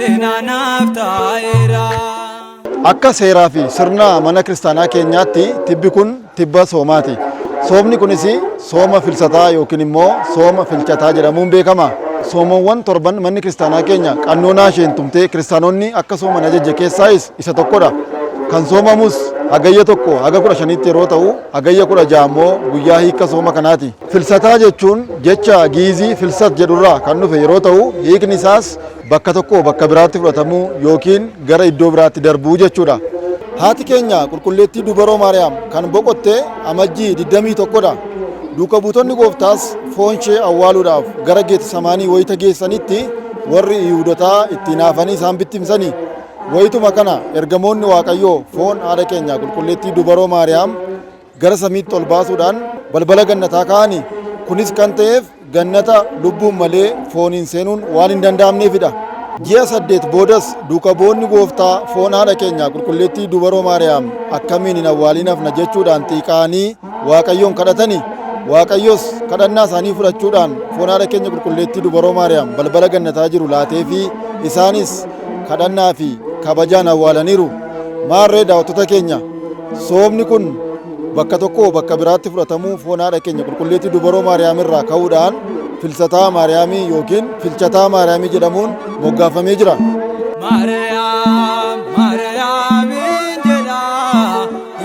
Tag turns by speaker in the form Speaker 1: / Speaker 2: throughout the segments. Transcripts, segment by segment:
Speaker 1: Seenaa naaf taa'eera.
Speaker 2: Akka seeraa fi sirna mana kiristaanaa keenyaatti tibbi kun tibba soomaati. Soomni kunis sooma filsataa yookiin immoo sooma filchataa jedhamuun beekama. Soomawwan torban manni kiristaanaa keenya qannoonaa isheen tumtee kiristaanonni akka sooman ajaje keessaayis isa tokkodha. Kan soomamus Hagayya 1 haga 15tti yeroo ta'u, Hagayya 16 immoo guyyaa hiika sooma kanaati. Filsataa jechuun jecha Giizii filsat jedhurraa kan dhufe yeroo ta'u, hiikni isaas bakka tokkoo bakka biraatti fudhatamuu yookiin gara iddoo biraatti darbuu jechuudha. Haati keenya Qulqulleettii Dubaroo Maariyaam kan boqotte Amajjii 21 dha. Duuka buutonni Gooftaas foon ishee awwaaluudhaaf gara Geetsemaanii wayita geessanitti warri Yihuudotaa itti hinaafanii isaan bittimsani. Wayituma kana ergamoonni Waaqayyoo foon haadha keenya Qulqulleettii Dubaroo Maariyaam gara samiitti ol baasuudhaan balbala gannataa kaa'ani. Kunis kan ta'eef gannata lubbuun malee fooniin seenuun waan hin danda'amneefidha. Ji'a 8 boodas duuka bu'oonni Gooftaa foon haadha keenya Qulqulleettii Dubaroo Maariyaam akkamiin hin awwaaliin hafna jechuudhaan xiiqa'anii Waaqayyoon kadhatani. Waaqayyos kadhannaa isaanii fudhachuudhaan foon haadha keenya Qulqulleettii Dubaroo Maariyaam balbala gannataa jiru laateefii isaanis kadhannaa fi kabajaan awwaalaniiru. Maarree daawwattoota keenya soomni kun bakka tokkoo bakka biraatti fudhatamuu foon haadha keenya Qulqulleettii Dubaroo Maariyaam irraa ka'uudhaan Filsataa Maariyaamii yookiin Filchataa Maariyaamii jedhamuun moggaafamee jira.
Speaker 1: Maariyaam Maariyaamin jedha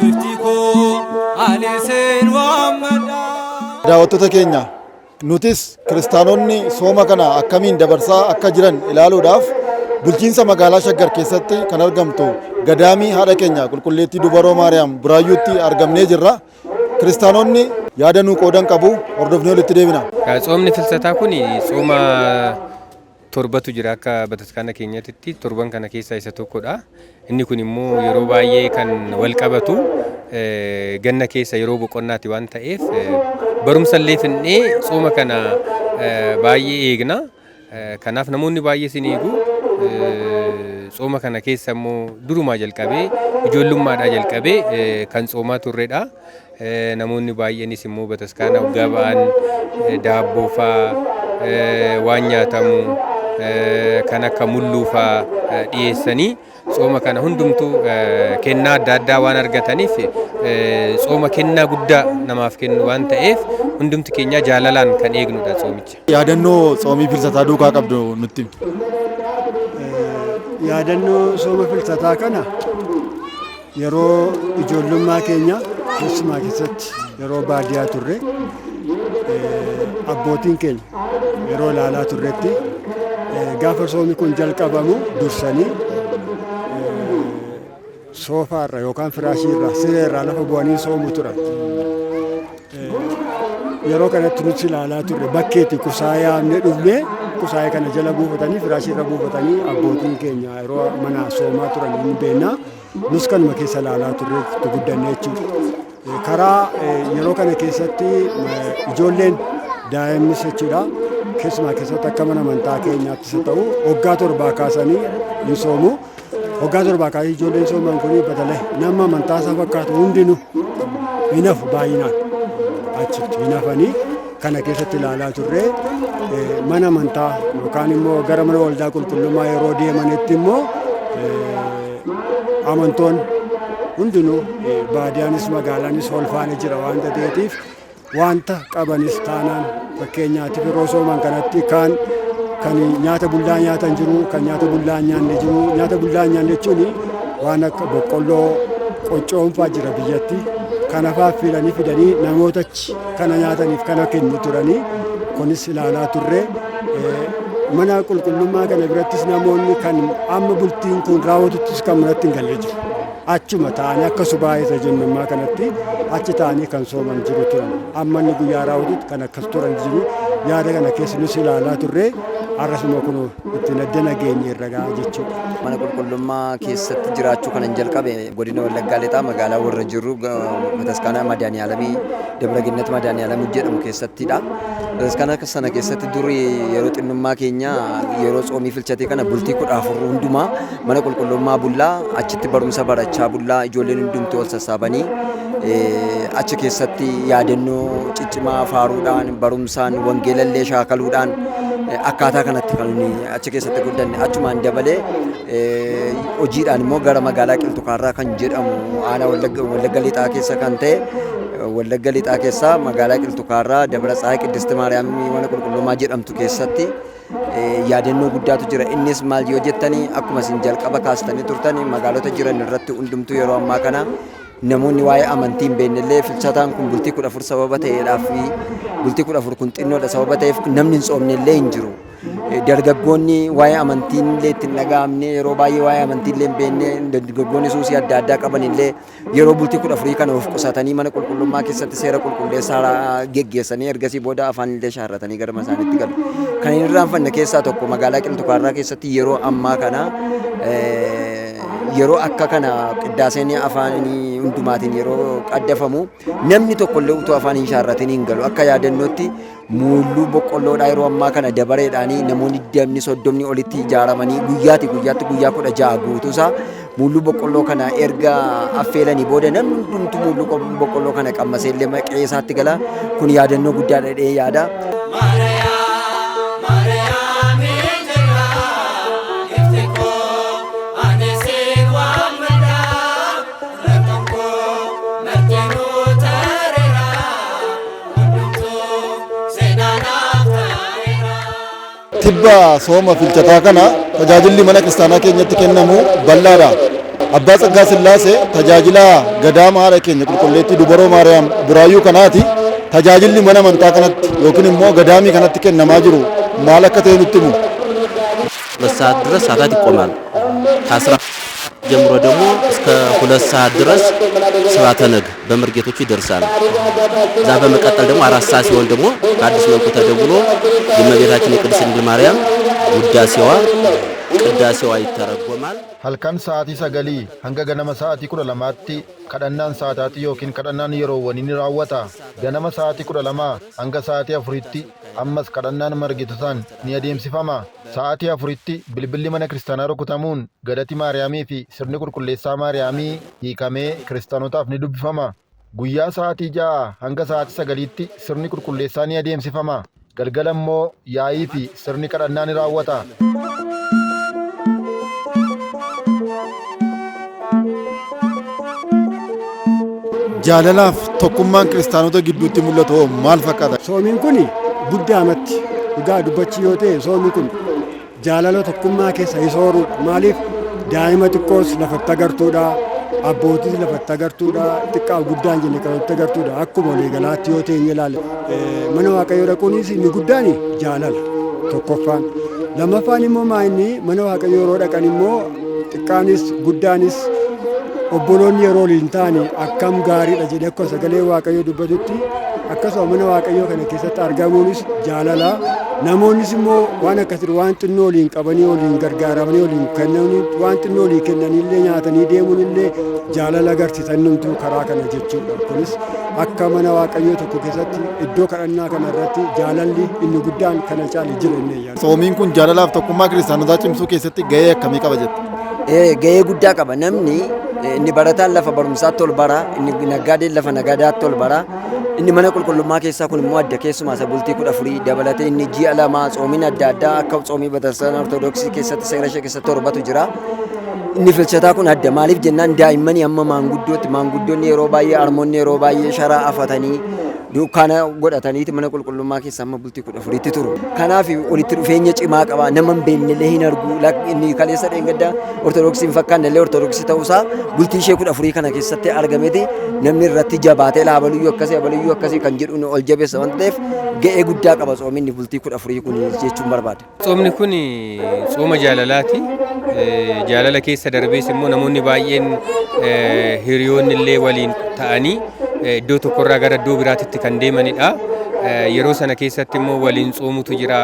Speaker 1: giiftii koo ani sin waammadha.
Speaker 2: Daawwattoota keenya Nutis kiristaanonni sooma kana akkamiin dabarsaa akka jiran ilaaluudhaaf bulchiinsa magaalaa Shaggar keessatti kan argamtu gadaamii haadha keenya Qulqulleettii Dubaroo Maariyaam Buraayyuutti argamnee jirra. Kiristaanonni yaada nuu qoodan qabu hordofnee walitti deebina.
Speaker 3: Tsoomni filsataa kun tsooma torbatu jira akka bataskaana keenyatitti torban kana keessaa isa tokkodha. Inni kun immoo yeroo baay'ee kan wal qabatu ganna keessa yeroo boqonnaati waan ta'eef barumsa illee finnee tsooma kana baay'ee eegna. Kanaaf namoonni baay'ee sin eegu. Tsooma kana keessa immoo durumaa jalqabee ijoollummaadhaa jalqabee kan tsoomaa turredha. Namoonni baay'eenis immoo bataskaana waggaa ba'an daabboo faa waan nyaatamu kan akka mulluu faa dhiyeessanii tsooma kana hundumtuu kennaa adda addaa waan argataniif tsooma kennaa guddaa namaaf kennu waan ta'eef hundumti keenyaa jaalalaan kan eegnudha tsoomicha.
Speaker 2: Yaadannoo tsoomii filsataa duukaa qabdu nutti himi.
Speaker 4: Yaadannoo sooma filsataa kana Yeroo ijoollummaa keenya keessumaa keessatti yeroo baadiyyaa turre abbootiin keenya yeroo ilaalaa turretti gaafa soomi kun jalqabamu dursanii soofaarra yookaan firaashiirra sireerraa lafa bu'anii soomu turan. Yeroo kanatti nuti ilaalaa turre bakkeetti kusaayee yaamnee dhufnee kusaayee kana jala buufatanii firaashiirra buufatanii abbootiin keenya yeroo mana soomaa turan hin beekna. Nus kanuma keessa ilaalaa turre itti guddanne jechuudha. Karaa yeroo kana keessatti ijoolleen daa'imnis jechuudha keessumaa keessatti akka mana amantaa keenyaattis haa ta'u waggaa torbaa kaasanii hin soomu. Waggaa torbaa kaasee ijoolleen sooman kun batalee nama amantaa isaa fakkaatu hundinuu hin hafu baay'inaan achitti hin hafanii kana keessatti ilaalaa turre mana amantaa yookaan immoo gara mana waldaa qulqullummaa yeroo deemanitti immoo amantoonni hundinuu baadiyaanis magaalaanis wal faana jira waanta ta'eetiif wanta qabanis taanaan fakkeenyaatiif yeroo sooman kanatti kaan kan nyaata bullaa nyaatan jiru kan nyaata bullaa hin nyaanne jiru nyaata bullaa hin nyaanne jechuun waan akka boqqolloo qoccoonfaa jira biyyatti kana faa filanii fidanii namoota kana nyaataniif kana kennu turanii kunis ilaalaa turre mana qulqullummaa kana birattis namoonni kan amma bultiin kun raawwatuttis kan manatti hin galle jiru. Achuma taa'anii akka subaa isa jennummaa kanatti achi taa'anii kan sooman jiru turan. Amma inni guyyaa raawwatutti kan akkas turan jiru. Yaada kana keessa nus ilaalaa turre har'as immoo kunoo ittiin addana geenye irra gahaa jechuudha.
Speaker 5: Mana qulqullummaa keessatti jiraachuu kanan jalqabe godina Wallaggaa Lixaa magaalaa warra jirru bataskaana Madaaniyaalamii Dabra Gennat Madaaniyaalamii jedhamu keessattidha. Bataskaana sana keessatti duri yeroo xinnummaa keenya yeroo tsoomii filchatee kana bultii 14 hundumaa Mana qulqullummaa bullaa, achitti barumsa barachaa bullaa, ijoolleen hundumtuu wal sassaabanii achi keessatti yaadannoo ciccimaa faaruudhaan, barumsaan, wangeelallee shaakaluudhaan Akkaataa kanatti kan nuyi achi keessatti guddanne. Achumaan dabalee hojiidhaan immoo gara magaalaa Qilxukaarraa kan jedhamu aanaa Wallagga Lixaa keessa kan ta'e, Wallagga Lixaa keessaa magaalaa Qilxukaarraa Dabra Tsahaay Qiddist Maariyaam mana qulqullummaa jedhamtu keessatti yaadannoo guddaatu jira. Innis maal yoo jettanii, akkuma isin jalqaba kaastanii turtanii, magaalota jiran irratti hundumtuu yeroo ammaa kana namoonni waa'ee amantii hin beeknellee filsataan kun bultii 14 sababa ta'eedhaaf fi bultii 14 kun xinnoodha sababa ta'eef namni hin soomnellee hin jiru. Dargaggoonni waa'ee amantii illee itti hin dhaga'amne, yeroo baay'ee waa'ee amantii illee hin beekne, dargaggoonni suusii adda addaa qaban illee yeroo bultii 14 kana of qusatanii mana qulqullummaa keessatti seera qulqulleessaa geggeessanii ergasii booda afaan illee shaarratanii gara mana isaaniitti galu. Kan hin irraanfanne keessaa tokko magaalaa Qilxukaarraa keessatti yeroo ammaa kana yeroo akka kana qiddaaseen afaanii hundumaatiin yeroo qaddafamu namni tokko illee utuu afaan hin shaarratin hin galu. Akka yaadannootti muulluu boqqolloodhaa yeroo ammaa kana dabareedhaanii namoonni 20, 30 olitti ijaaramanii guyyaati guyyaatti guyyaa 16 guutuusaa muulluu boqqolloo kana erga affeelanii booda namni hundumtuu muulluu boqqolloo kana qammasee illee qe'ee isaatti gala. Kun yaadannoo guddaa dhedhee yaada.
Speaker 1: Maariyaam Maariyaam jedha ifti koo ani siin waammadha, rakkoon koo martinuu tareera, hundumtuu seenaa naaf ta'eera.
Speaker 2: Tibba sooma filchataa kana tajaajilli mana kiristaanaa keenyatti kennamu bal'aadha. Abbaa Tsaggaa Sillaasee tajaajila gadaama haadha keenya qulqulleettii Dubaroo Maariyaam Buraayyuu kanaati. Tajaajilli mana amantaa kanatti yookiin immoo gadaamii kanatti kennamaa jiru maal akka ta'e nutti himu.
Speaker 6: 2 ሰዓት ድረስ ሰዓታት ይቆማል። ከ10 ጀምሮ ደግሞ እስከ 2 ሰዓት ድረስ ስብሐተ ነግህ በመርጌቶቹ ይደርሳል። እዛ በመቀጠል ደግሞ 4 ሰዓት ሲሆን ደግሞ በአዲስ መልኩ ተደውሎ የእመቤታችን የቅድስት ድንግል ማርያም ውዳሴዋ ቅዳሴዋ ይተረጎማል።
Speaker 2: Halkan sa'aatii 9 hanga ganama sa'aatii 12tti kadhannaan sa'aataatii yookiin kadhannaan yeroowwanii ni raawwata. Ganama sa'aatii 12 hanga sa'aatii 4tti ammas kadhannaan margitotaan ni adeemsifama. Sa'aatii 4tti bilbilli mana kiristaanaa rukutamuun galati Maariyaamii fi sirni qulqulleessaa Maariyaamii hiikamee kiristaanotaaf ni dubbifama. Guyyaa sa'aatii 6 hanga sa'aatii 9tti sirni qulqulleessaa ni adeemsifama. Galgala immoo yaa'ii fi sirni kadhannaa ni raawwata. Jaalalaaf tokkummaan kiristaanota gidduutti mul'atu hoo maal fakkaata?
Speaker 4: Soomiin kun guddaamatti dhugaa dubbachuu yoo ta'e, soomii kun jaalala tokkummaa keessa isa sooruudha. Maaliif, daa'ima xiqqoos lafatti agartuudha, abbootis lafatti agartuudha, xiqqaaf guddaan jenne kanatti agartuudha. Akkuma waliigalaatti yoo ta'e ilaale, mana Waaqayyoo dhaquunis inni guddaan jaalala tokkoffaan. Lammaffaan immoo maayinni mana Waaqayyoo yeroo dhaqan immoo xiqqaanis guddaanis obboloonni yeroo waliin ta'an akkam gaariidha jedhee akka sagalee Waaqayyoo dubbatutti, akkasuma mana Waaqayyoo kana keessatti argamuunis jaalala. Namoonnis immoo waan akkasii waan xinnoo waliin qabanii waliin gargaaramanii waliin kennanii, waan xinnoo walii kennanii illee nyaatanii deemuun illee jaalala agarsiisan numtuu karaa kana jechuudha. Kunis akka mana Waaqayyoo tokko keessatti iddoo kadhannaa kana irratti jaalalli inni guddaan kana caale jira inni yaada.
Speaker 2: Soomiin kun jaalalaaf tokkummaa kiristaanotaa cimsuu keessatti gahee akkamii qaba jetta?
Speaker 5: Gahee guddaa qaba. Namni inni barataan lafa barumsaatti ol bara, inni naggaadeen lafa nagadaatti ol bara. Inni mana qulqullummaa keessaa kun immoo adda, keessumaa isa bultii 14 dabalatee inni ji'a 2 tsoomiin adda addaa akka tsoomii bataskaana Ortodoksii keessatti seera ishee keessatti torbatu jira. Inni filchataa kun adda. Maaliif jennaan, daa'immanii amma maanguddootti, maanguddoonni yeroo baay'ee, harmoonni yeroo baay'ee sharaa afatanii dukkaana godhataniiti mana qulqullummaa keessa amma bultii 14tti turu. Kanaaf walitti dhufeenya cimaa qaba. Nama hin beeknellee hin argu. Inni kaleessa dheengadda Ortodoksii hin fakkaannellee Ortodoksii ta'uusaa bultii ishee 14 kana keessatti argameeti namni irratti jabaatee laabaluyyuu akkasii abaluyyuu akkasii kan jedhu ol jabeessa waan ta'eef ga'ee guddaa qaba tsoominni bultii 14 kun jechuun barbaada.
Speaker 3: Tsoomni kun tsooma jaalalaati. Jaalala keessa darbees immoo namoonni baay'een hiriyoonni illee waliin ta'anii iddoo tokkorraa gara iddoo biraatitti kan deemanidha. Yeroo sana keessatti immoo waliin tsoomutu jira,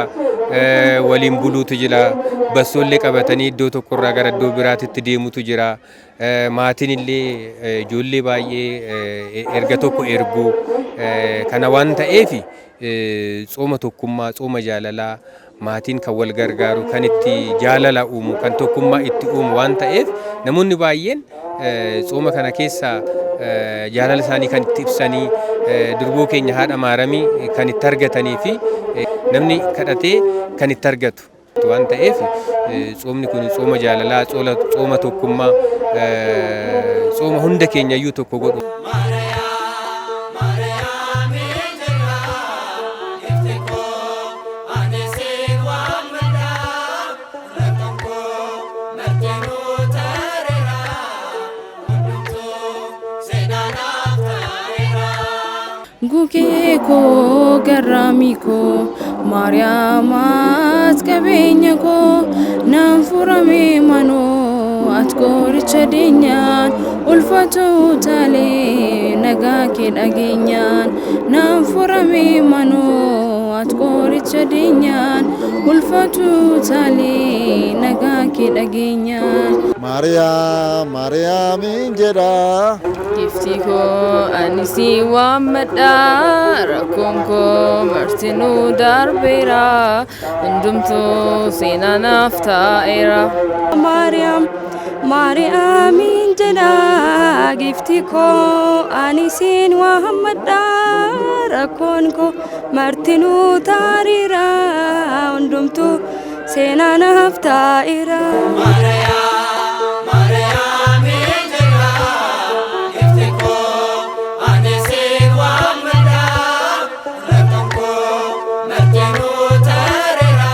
Speaker 3: waliin buluutu jira, bassoollee qabatanii iddoo tokkorraa gara iddoo biraatitti deemutu jira. Maatiin illee ijoollee baay'ee erga tokko ergu. Kana waan ta'eef tsooma tokkummaa, tsooma jaalalaa, maatiin kan wal gargaaru, kan itti jaalala uumu, kan tokkummaa itti uumu waan ta'eef namoonni baay'een tsooma kana keessa Jaalala isaanii kan itti ibsanii, durboo keenya haadha Maaramii kan itti argatanii fi namni kadhatee kan itti argatu waan ta'eef, tsoomni kun tsooma jaalalaa, tsooma tokkummaa, tsooma hunda keenya iyyuu tokko godhu.
Speaker 1: Maariyaamiin jedha gifti koo, ani siin waammadha, rakkoon koo martinuu tareera, hundumtuu seenaa naaf ta'eera.
Speaker 7: Gugee koo, garraamii koo, Maariyaamaat qabeenya koo, naan furame manoo, ati qoricha deenyaan, ulfaatu taalee nagaa kee dhageenyaan, naan furame manoo, ati qoricha deenyaan, ulfaatu taalee nagaa kee dhageenyaan.
Speaker 2: Maariyaam, Maariyaamiin jedha.
Speaker 7: Giftii koo, ani si waammadha, rakkoon koo martinuu darbeera, hundumtuu seenaa naaf ta'eera.
Speaker 8: Maariyaam, Maariyaamiin jedha gifti koo, ani siin waammadha, rakkoon koo martinuu taariira, hundumtuu seenaa naaf ta'eera.
Speaker 1: Maariyaamiin jedha gifti koo, ani siin waammadha, rakkoon koo martinuu tareera,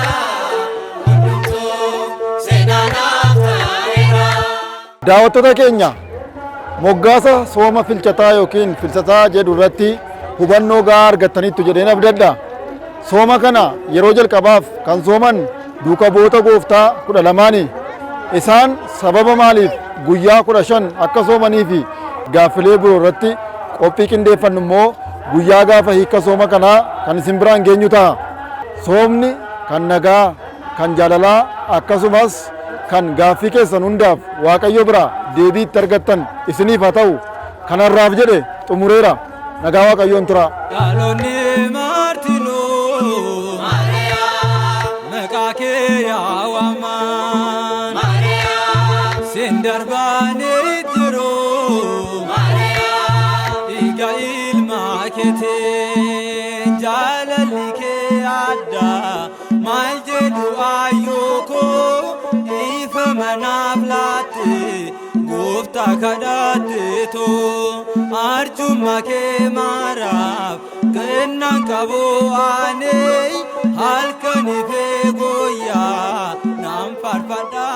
Speaker 1: hundumtuu seenaa naaf ta'eera.
Speaker 2: Daawwattoota keenya, moggaasa sooma filchataa yookiin filsataa jedhu irratti hubannoo gahaa argattaniittu jedheen abdadha. Sooma kana yeroo jalqabaaf kan sooman duuka bu'oota gooftaa 12ni. Isaan sababa maaliif guyyaa 15 akka soomanii fi gaaffilee biroo irratti qophii qindeeffannu immoo guyyaa gaafa hiika sooma kanaa kan isin biraan geenyu ta'a. Soomni kan nagaa, kan jaalalaa, akkasumas kan gaaffii keessan hundaaf Waaqayyo biraa deebii itti argattan isiniif haa ta'u. Kanarraaf jedhe xumureera. Nagaa Waaqayyoon turaa.
Speaker 9: Dhaloonni martinuu maqaa kee yaa waaman, siin darbanii jiru dhiiga ilma keetiin. Jaalalli kee adda maal jedhu, ayyoo koo, ifa manaaf laatte gooftaa kadhatteetu. Arjummaa kee maaraaf kennaan qabu, ani halkanii fi guyyaa naan faarfadha.